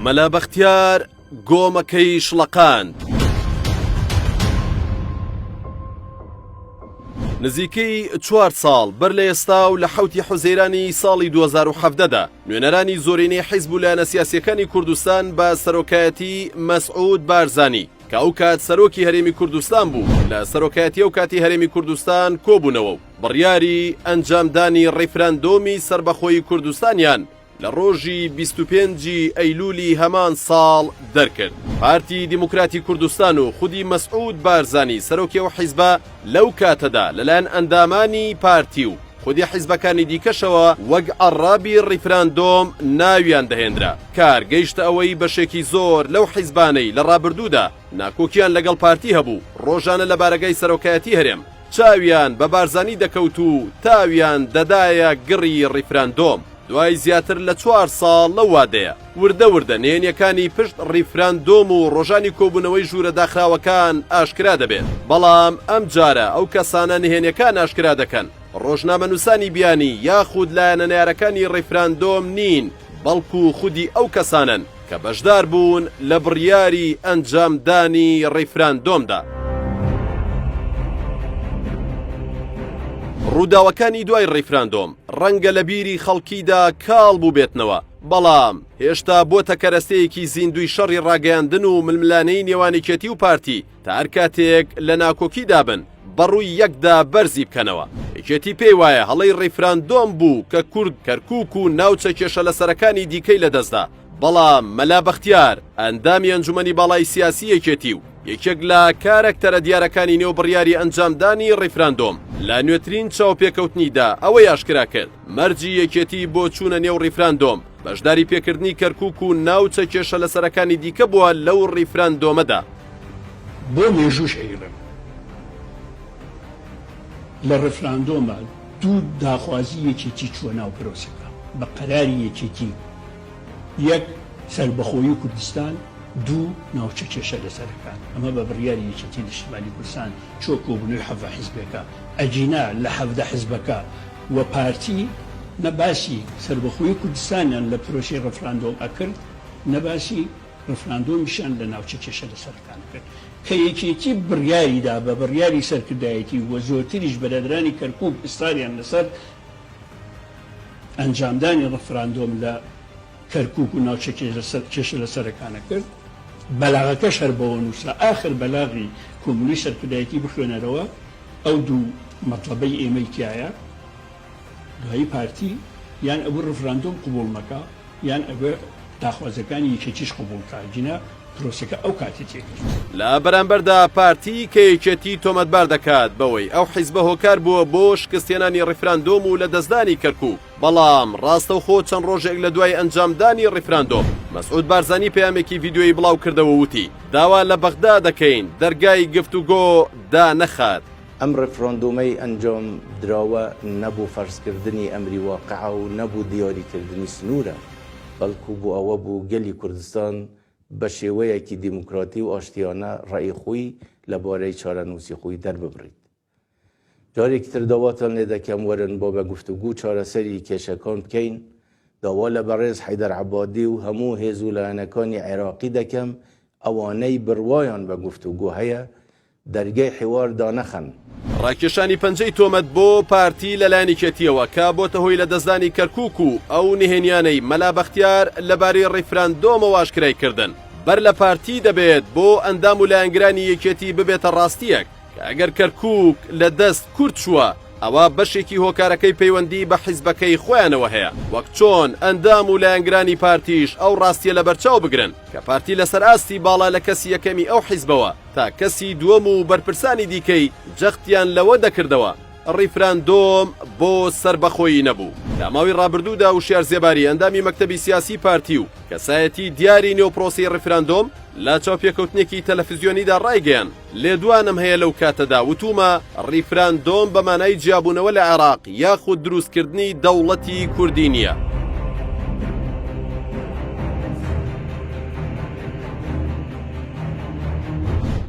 مەلا بەختیار گۆمەکەی شڵەقاند. نزیکەی چوار ساڵ بەر لە ئێستا و لە حەوتی حوزەیرانی ساڵی 2017 دا نوێنەرانی زۆرینەی حیزب و لایەنە سیاسیەکانی کوردستان بە سەرۆکایەتی مەسعود بارزانی کە ئەو کات سەرۆکی هەرێمی کوردستان بوو لە سەرۆکایەتی ئەو کاتی هەرێمی کوردستان کۆبوونەوە و بڕیاری ئەنجامدانی ڕیفراندۆمی سەربەخۆیی کوردستانیان لە ڕۆژی 25 ی ئەیلولی هەمان ساڵ دەرکرد. پارتی دیموکراتی کوردستان و خودی مەسعود بارزانی سەرۆکی ئەو حیزبە لەو کاتەدا لەلایەن ئەندامانی پارتی و خودی حیزبەکانی دیکەشەوە وەک عەڕابی ڕیفراندۆم ناویان دەهێنرا. کار گەیشتە ئەوەی بەشێکی زۆر لەو حیزبانەی لە ڕابردوودا ناکۆکیان لەگەڵ پارتی هەبوو ڕۆژانە لە بارەگای سەرۆکایەتی هەرێم چاویان بە بارزانی دەکەوت و تاویان دەدایە گڕی ڕیفراندۆم. دوای زیاتر لە چوار ساڵ لەو وادەیە، وردە وردە نهێنیەکانی پشت ڕیفراندۆم و ڕۆژانی کۆبوونەوەی ژوورە داخراوەکان ئاشکرا دەبێت، بەڵام ئەمجارە ئەو کەسانە نهێنیەکان ئاشکرا دەکەن ڕۆژنامەنووسانی بیانی یاخود لایەنە نەیارەکانی ڕیفراندۆم نین، بەڵکو خودی ئەو کەسانەن کە بەشدار بوون لە بڕیاری ئەنجامدانی ڕیفراندۆمدا. ڕووداوەکانی دوای ڕیفراندۆم ڕەنگە لە بیری خەڵکیدا کاڵ بووبێتنەوە، بەڵام هێشتا بۆتە کەرەستەیەکی زیندووی شەڕی ڕاگەیاندن و ململانێی نێوان یەکێتی و پارتی تا هەر کاتێک لە ناکۆکیدا بن بەڕووی یەکدا بەرزی بکەنەوە. یەکێتی پێی وایە هەڵەی ڕیفراندۆم بوو کە کورد کەرکووک و ناوچە کێشەلەسەرەکانی دیکەی لەدەستدا، بەڵام مەلا بەختیار، ئەندامی ئەنجومەنی باڵای سیاسی یەکێتی و یەکێک لە کارەکتەرە دیارەکانی نێو بڕیاری ئەنجامدانی ڕیفراندۆم، لە نوێترین چاوپێکەوتنیدا ئەوەی ئاشکرا کرد، مەرجی یەکێتی بۆ چوونە نێو ڕیفراندۆم، بەشداری پێکردنی کەرکووک و ناوچە کێشەلەسەرەکانی دیکە بووە لەو ڕیفراندۆمەدا. بۆ مێژووش ئەیڵێم لە ڕیفراندۆما دوو داخوازی یەکێتی چووە ناو پرۆسەکە بە قەراری یەکێتی، یەک، سەربەخۆیی کوردستان، دوو، ناوچە کێشە لەسەرەکان. ئەمە بە بڕیاری یەکێتی نیشتمانی کوردستان چووە کۆبوونەوەی 17 حزبەکە. ئەگینا لە 17 حزبەکە و پارتی نە باسی سەربەخۆیی کوردستانیان لە پرۆسەی ڕفراندۆم ئەکرد، نە باسی ڕفراندۆمیشیان لە ناوچە کێشە لەسەرەکان ئەکرد. کە یەکێتی بڕیاری دا بە بڕیاری سەرکردایەتی و زۆرتریش بەرادرانی کەرکووک ئیسراریان لەسەر ئەنجامدانی ڕفراندۆم لە کەرکوک و ناوچە کێشە لەسەرەکانە کرد، بەلاغەکەش هەر بەوە نووسرا، ئاخر بەلاغی کۆبوونەوەی سەرکردایەتی بخوێنەرەوە ئەو دوو مەتڵەبەی ئێمەی تیایە، دوایی پارتی یان ئەبوو ڕفراندۆم قبوڵ نەکا یان ئەبێ داخوازیەکانی یەکێتیش قبوڵ کا، گینا پرۆسەکە ئەو کاتی تێکەچوو. لە بەرامبەردا پارتی کە یەکێتی تۆمەتبار دەکات بەوەی ئەو حیزبە هۆکار بووە بۆ شکستهێنانی ڕیفراندۆم و لەدەستدانی کەرکوک، بەڵام ڕاستەوخۆ چەند ڕۆژێک لە دوای ئەنجامدانی ڕیفراندۆم مەسعود بارزانی پەیامێکی ڤیدیۆیی بڵاوکردەوە و وتی، داوا لە بەغدا دەکەین دەرگای گفتوگۆ دانەخات. ئەم ڕیفراندۆمەی ئەنجام دراوە نە بۆ فەرزکردنی ئەمری واقعە و نە بۆ دیاریکردنی سنوورە، بەڵکو بۆ ئەوە بوو گەلی کوردستان بە شێوەیەکی دیموکراتی و ئاشتیانە ڕەئی خۆی لە بارەی چارەنووسی خۆی دەرببڕیت. جارێکی تر داواتان لێ دەکەم وەرن با بە گفتوگو چارەسەری کێشەکان بکەین. داوا لە بەڕێز حەیدەر عەبادی و هەموو هێز و لایەنەکانی عێراقی دەکەم ئەوانەی بڕوایان بە گفتوگۆ هەیە دەرگەی حیوار دانەخەن. ڕاکێشانی پەنجەی تۆمەت بۆ پارتی لەلایەن یەکێتییەوە کە بۆتە هۆی لەدەستدانی کەرکوک و ئەو نهێنیانەی مەلا بەختیار لەبارەی ڕیفراندۆمەوە ئاشکرای کردن بەر لە پارتی دەبێت بۆ ئەندام و لایەنگرانی یەکێتی ببێتە ڕاستییەک کە ئەگەر کەرکوک لە دەست کورد چووە ئەوا بەشێکی هۆکارەکەی پەیوەندی بە حیزبەکەی خۆیانەوە هەیە وەک چۆن ئەندام و لایەنگرانی پارتیش ئەو ڕاستیە لەبەرچاو بگرن کە پارتی لەسەر ئاستی باڵا لە کەسی یەکەمی ئەو حیزبەوە تا کەسی دووەم و بەرپرسانی دیکەی جەختیان لەوە دەکردەوە ڕیفراندۆم بۆ سەربەخۆیی نەبوو. لە ماوەی ڕابردوودا وشیار زێباری ئەندامی مەکتەبی سیاسی پارتی و کەسایەتی دیاری نێو پرۆسەی ڕیفراندۆم لە چاوپێکەوتنێکی تەلەفزیۆنیدا ڕایگەیاند، لێدوانم هەیە لەو کاتەدا وتوومە ڕیفراندۆم بە مانای جیابوونەوە لە عێراق یاخود دروستکردنی دەوڵەتی کوردی نییە.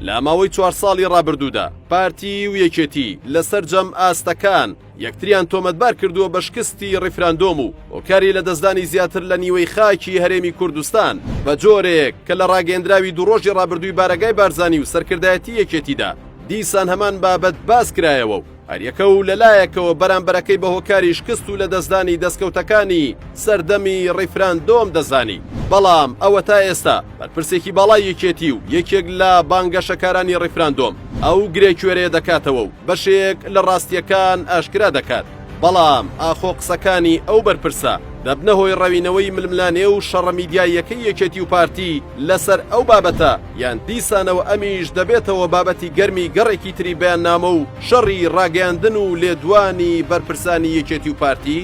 لە ماوەی چوار ساڵی ڕابردوودا پارتی و یەکێتی لە سەرجەم ئاستەکان یەکتریان تۆمەتبار کردووە بە شکستی ڕیفراندۆم و هۆکاری لەدەستدانی زیاتر لە نیوەی خاکی هەرێمی کوردستان، بە جۆرێک کە لە ڕاگەیەندراوی دوو ڕۆژی ڕابردووی بارەگای بارزانی و سەرکردایەتی یەکێتیدا دیسان هەمان بابەت باس کرایەوە و هەریەکە و لەلایەکەوە بەرامبەرەکەی بە هۆکاری شکست و لەدەستدانی دەستکەوتەکانی سەردەمی ڕیفراندۆم دەزانی، بەڵام ئەوە تا ئێستا بەرپرسێکی باڵای یەکێتی و یەکێک لە بانگەشەکارانی ڕیفراندۆم ئەو گرێ کوێرەیە دەکاتەوە و بەشێک لە ڕاستییەکان ئاشکرا دەکات، بەڵام ئاخۆ قسەکانی ئەو بەرپرسە دەبنە هۆی ڕەوینەوەی ململانێ و شەڕە میدیاییەکەی یەکێتی و پارتی لەسەر ئەو بابەتە یان دیسانەوە ئەمیش دەبێتەوە بابەتی گەرمی گەڕێکی تری بەیاننامە و شەڕی ڕاگەیاندن و لێدوانی بەرپرسانی یەکێتی و پارتی؟